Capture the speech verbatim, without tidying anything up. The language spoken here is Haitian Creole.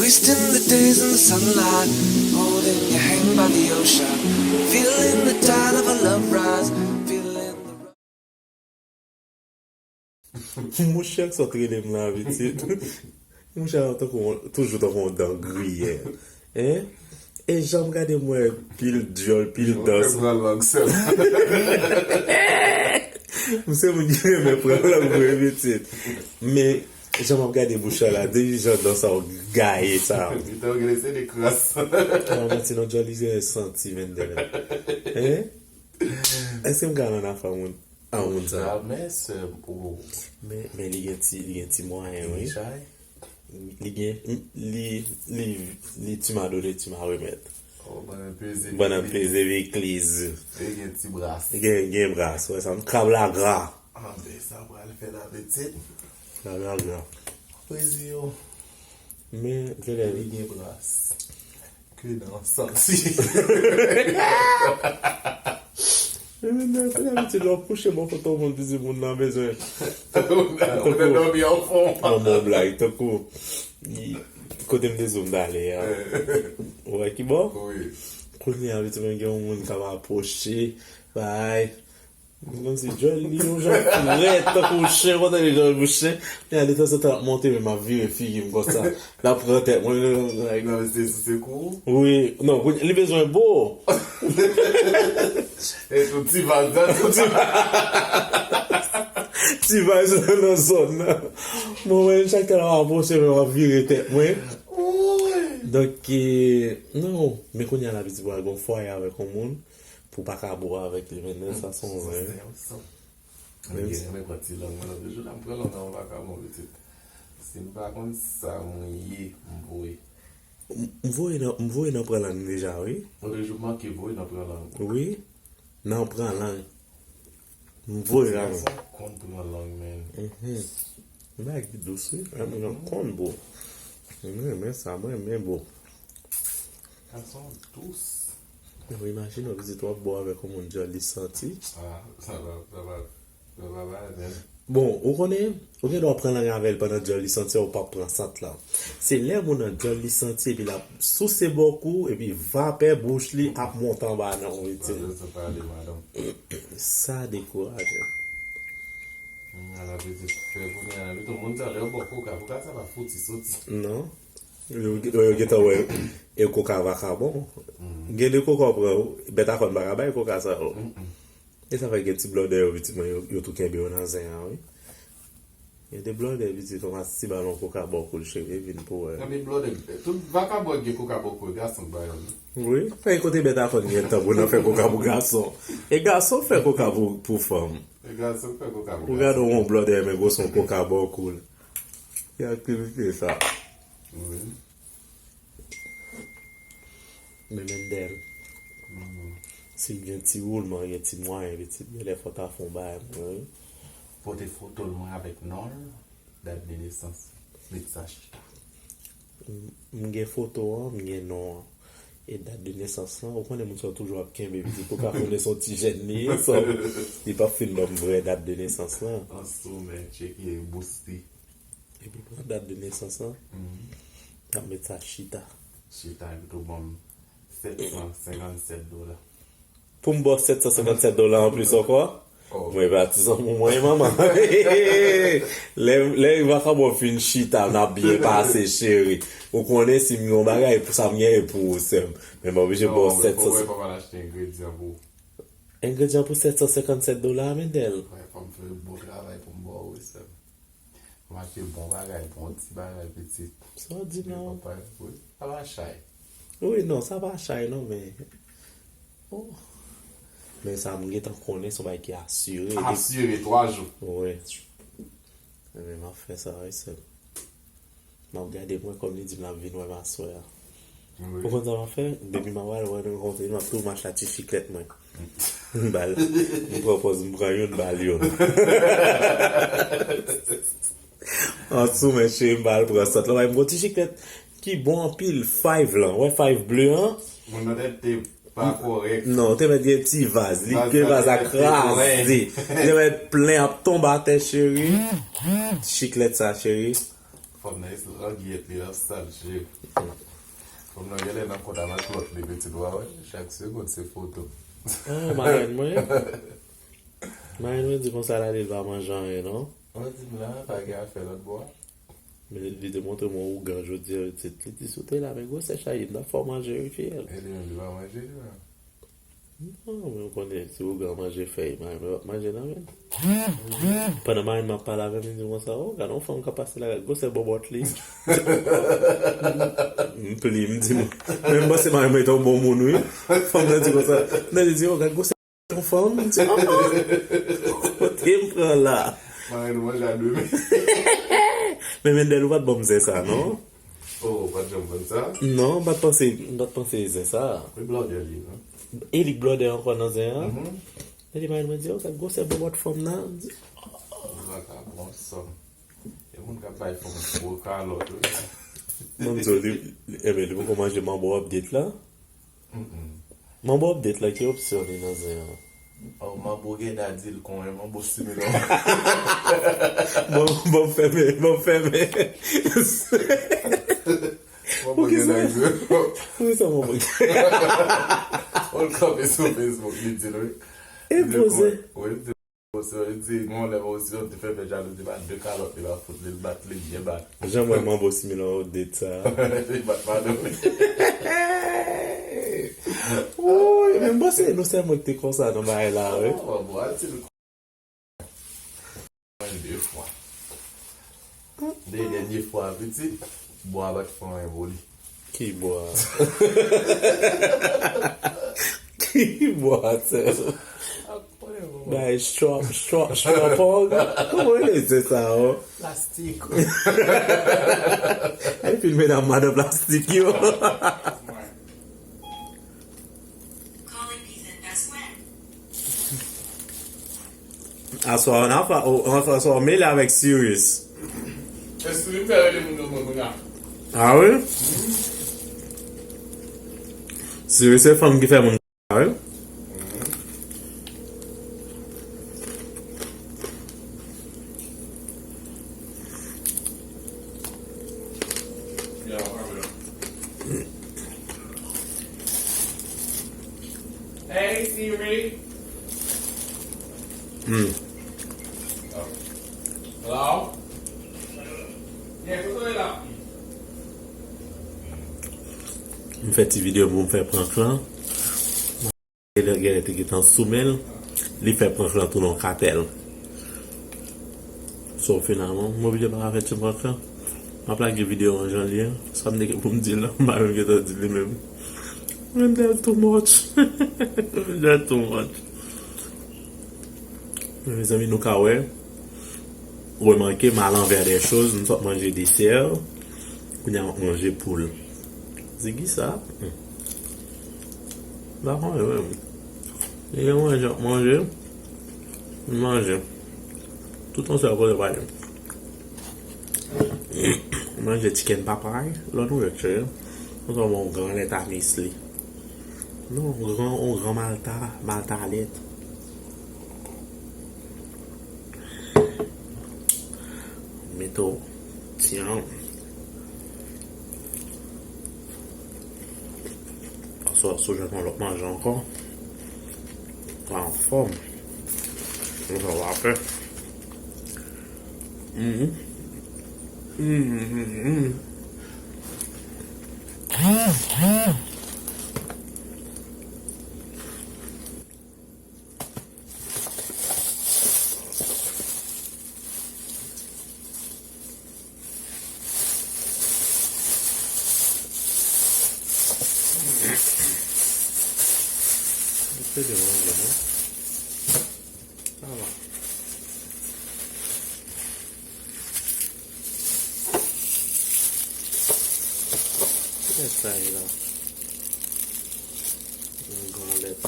Wasting the days in the sunlight, holding your hand by the ocean, feeling the tide of a love rise, feeling the Mouche a sot rele m la pitit. Mouche a tankou, toujou tankou yon dan griye. Hein? E jan m gade m wè pil dyòl, pil dans. Pran lang sèl. M se moun ki renmen pran lang vre pitit. Men jan m ap gade mouche a la, depi jan dans sa w gaye sa. Li te gade se de kras. Mwen manti non dyòl li se santi Mendel. Hein? Èske m ka nan afè moun? A moun sa. Jamè sè ou. Men men li gen ti li gen ti mwayen wi. Chay. Li gen li li li ti ma done ti ma remèt. Oh, bann peze. Bann ap peze vekliz. Li gen ti bras. Gen gen bras wè sa m krab la gra. Anbe sa pral fè la pitit. Krab la gra. Peze yo. Men genlè Li gen bras. Ke nan santi. Ebyen se dabitid lè w kouche bò kote yon moun pitit moun nan bezwen. Ou te dòmi an fon. An bon blag tankou kote m te di w m t ale a. Ou wè ki bò? Wi. Kounye a pitit mwen gen yon moun k ap apwoche. Bay. Kòmsi dyòl li yon jan frèt tankou chen kontan li dyòl pou chen. Men a detanzantan l ap monte men m ap vire figi m konsa. L ap pran tèt mwen. Nan se sou se kou. Wi, non, li bezwen bo. E tou ti vag dan tou ti Ti vag nan zòn nan. Mwen wè chak tan l ap apwoche men m ap vire tèt mwen. Donk, non, men kounye a la pitit mwen gon fwaye avèk yon moun. Pou pa ka bo avèk li men sa se yon zen. Mwen gen renmen pran ti lang mwen lòt jou la m pran lang nan yon vakabon pitit. Si m pa konn sa mwen ye m voye. M voye nan m voye nan pran lang deja wi. Mwen toujou manke voye nan pran lang. Wi. Nan pran lang. M voye lang. Gason konn pran lang men. Bagay ki dous wi. Mwen konn bo. Mwen renmen sa mwen renmen bo. Gason dous. Ou imajine w pitit w ap bo avèk yon moun dyòl li santi. Ah, sa va, sa va, sa va ba men. Bon, ou konnen, ou gen dwa pran lang avè l pandan dyòl li santi a ou p ap pran sant lan. Se lè moun nan dyòl li santi epi l ap souse bò kou epi vapè bouch li ap monte anba nan ou pitit. Sa pale madanm. Sa dekourajan. Ala pitit fè kounye a la pitit moun sa lè yo ba w koka koka sa pa fouti soti. Non. Yo yo gentan wè e koka vakabon. Gen de koka w pran bèt a kòn pa ka bay koka sa yo. E sa fè gen ti blòdè yo pitit mwen yo tou kenbe yo nan zen an wi. Gen de blòdè pitit kòmanse ti balon koka ba w kou l cheve vin pou wè. Gen de blòdè tout vakabon gen koka ba w kou gason k ba yo. Wi. Fè kote bèt a kòn gen tan pou nan fè koka pou gason. E gason k fè koka pou pou fanm. E gason k fè koka pou gason. Ou gade yon blòdè men gwo son koka ba w kou l. Ki aktivite sa? Wi. Men Mendel, si m gen ti woulman, gen ti mwayen pitit, genlè fò w ta fè yon bagay mwen wi. Pote foto l mwen avèk non l, dat de nesans, met sa chita. M gen foto an, m gen non an. E dat de nesans lan, ou konnen moun sa yo toujou ap kenbe pitit pou ka konnen se yon ti jèn li ye, so li p ap fin ban m vrè dat de nesans lan. An sou men, tcheke bouste. Epi pran dat de nesans lan. N ap met sa chita. Chita epi tou ban m sèt san senkannsèt dola. Pou m ba w sèt san senkannsèt dola anplis ankò? Mwen patizan pou mwen manman. Lè lè vakabon fin chita n ap byen pase cheri. Ou konnen si m gen yon bagay pou sa m gen e pou ou sè m. Men m oblije ba w sèt san. Fò mwen pa mal achte engredyan pou. Engredyan pou sèt san senkannsèt dola Mendel. Fò m fè bon travay pou m ba w wi sè m. M achte bon bagay, bon ti bagay pitit. Sa w di la? Wi, sa pa chay. Wi, non, sa pa chay non, men. Oh. Men sa m gentan konnen se yon bagay ki asire. Asire, twa jou. Wi. Ebyen, m ap fè sa, wi, sè m. M ap gade mwen kòm li di m l ap vin wè m aswè a. Ou konn sa m ap fè? Depi m ap al wè nou kontre, m ap tou mache a ti chiklèt mwen. M ba l. M pran pòz, m pran youn, m ba l youn. An sou men cheri, m ba l pran sant lan. M gon ti chiklèt ki bon anpil, Five lan. Wè Five ble an? Moun nan tèt te pa kòrèk. Non, ou te mèt gen ti vaz. Li gen vaz la kraze. Li te mèt plen ap tonbe atè cheri. Chiklèt sa cheri. Fanm nan, angyèt li nan sal je. Fanm nan genlè nan kont avèk lòt li, pitit, w a wè. Chak segonn se foto. Ah, marenn mwen. Marenn mwen di konsa l ale, l pa manje anyen, non. Mwen di m la, pa gen afè lòt bò a. Men li te montre mwen ougan jodi a, pitit. Li di, "Si w te la, men gwosè Chayim, m t ap fè w manje, wi, fiyèl." E li menm, li pa manje, li menm. Non, men w konnen, si ougan manje fèy, marenn mwen p ap manje nan men l. Pandan marenn mwen ap pale avè m, li di m konsa, "O, gade yon fanm k ap pase la, gade gwosè bòbòt li." M pli, m di, "Men m panse marenn mwen te yon bon moun, wi." Fanm nan di konsa, nan li di, "O, gade gwosè yon fanm." M di, "O, kote m pran la?" Marenn mwen manje a de men. Men Mendel, ou pa t ban m zen sa, non? Oh, ou pa t janm konn sa? Non, m pa t panse, m pa t panse zen sa. Wi, blòdè li, non? E li k blòdè ankò nan zen an? Mhm. Li di, mwen di, "O, gad gwosè bòbòt fanm nan." M di, "Oh." Vagabon, sòm. E moun k ap bay fanm gwo kalòt, wi. Manzo, li, li, enben, li poko manje manbo update la? Mm-mm. Manbo update la, ki opsyon li nan zen an? Oh, manbo gen da di l konyen, manbo similon. Bon, bon, fèmen, bon, fèmen. Manbo gen da di l. Poukisa manbo gen? Ou l kanpe sou Facebook, li di l, wi. E poze. Wi, li di l. Bon, se, li di, gon lè, bon, si yon te fè fè jalouzi, bat de kalòt, li pa fout, li bat, li byen bat. Jan mwen manbo similon ou det sa. Li bat madanm li. Woy, men m panse nou sèl mwen ki te konsa nan bagay la, wi. Oh, bon, al ti nou konn de fwa. De dènye fwa, pitit, bwa pa t fè anyen pou li. Ki bwa? Ki bwa, sè? Bay strap, strap, strap, kòman rele se sa, o? Plastik. Epi medam madan plastik yo. Aswè an, aswè an, aswè an mele avèk Sirius. Espri m fè rele moun nan mwen kounye a. Ah wi? Sirius se fanm ki fè moun, ah wi? Hey, Siri. Hmm. Hello? Yes, what's going on? M fè ti videyo pou m fè prank lan. Genlè te gentan sou men l, li fè prank lan tounen yon katèl. So, finalman, m oblije pa ka fè ti prank lan. M ap lage videyo an jan l ye. Sa m te gen pou m di l la, m pa menm gentan di l li menm. Mendel too much. Mendel too much. Men mezanmi, nou ka wè, remake, m alanvè dè choz, m sot manje desè, kounye a m ap manje poul. Se ki sa? Hmm. M pa konnen menm. Li gen manje, m ap manje, m manje. Tout yon sèl kote pale. M manje chicken papay, lò nou wè cheri. Nou sa bon gran lèt a Nestlé. Non, on gran, on gran malta, malta lèt. Mete w ti an. Aswè, si w jwenn yon lòt manje ankò, w anfòm. Ou fè w apè. Mhm. Mhm, mhm, mhm. Mete de manje, non? Sa va. Kilè sa ye la? Yon gran lèt.